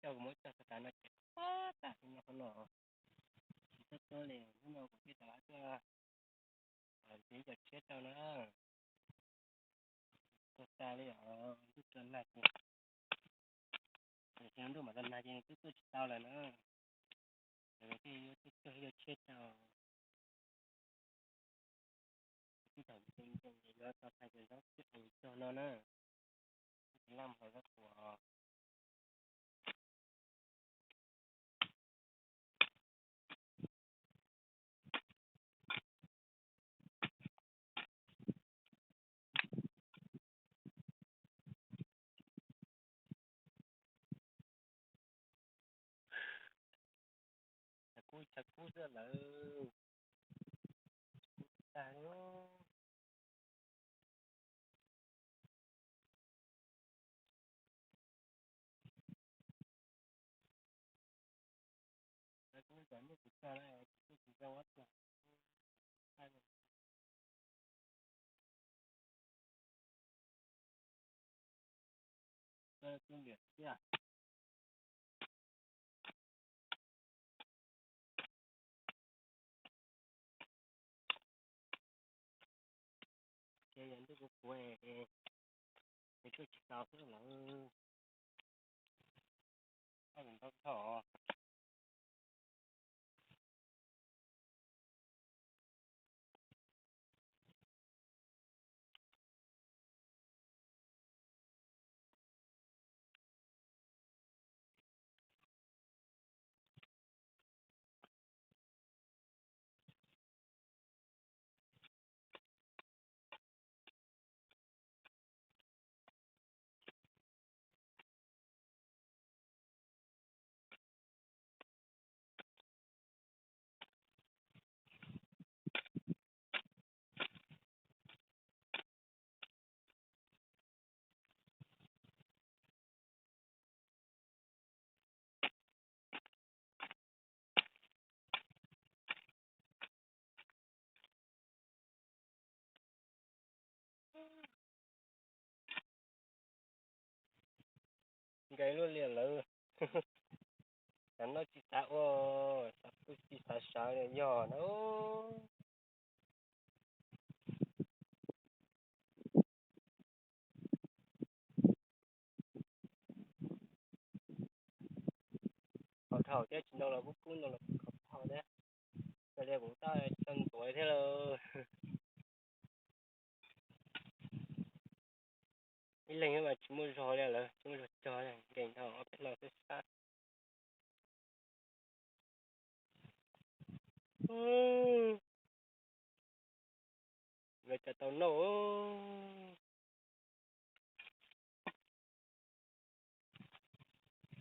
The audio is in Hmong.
Kuv muab tso tas no ces tag li no qhov no. Tsis txhob tuaj li, hnub no kuv thiaj rov qab tuaj nrhiav cov tshiab rau na. Tuaj tas li os, ntuj tsaus nag ces, ntuj mam tsaus nag ces twb tuaj tsis tau lawm na. Ces thiaj yuav tuaj cog ib co tshiab rau. Tib thaum nce nce ces yuav tau thaij cov zaub tib qees cog no na. Tsis laj mus hais zaub qhuav. Tshav kub tshav kub xwb lawm. Kub tag li. Ces yog ntuj kuv kuv es, es tuaj tsis tau xwb lawm. Ab, ntau dhau. Nkees luaj li lawm. Xav noj tsis xav ua, xav pw tsis xav sawv li yog na. Qhov dhau thiab tsis ntau los kub kub ntau los kub dhau thiab. Raws li kuv tab tsis tau ntxuav thiab lauj. Ib leeg mas tsis muaj zog li lawm, tsis muaj zog cog li, nkees dhau ob peb lo xwb sab.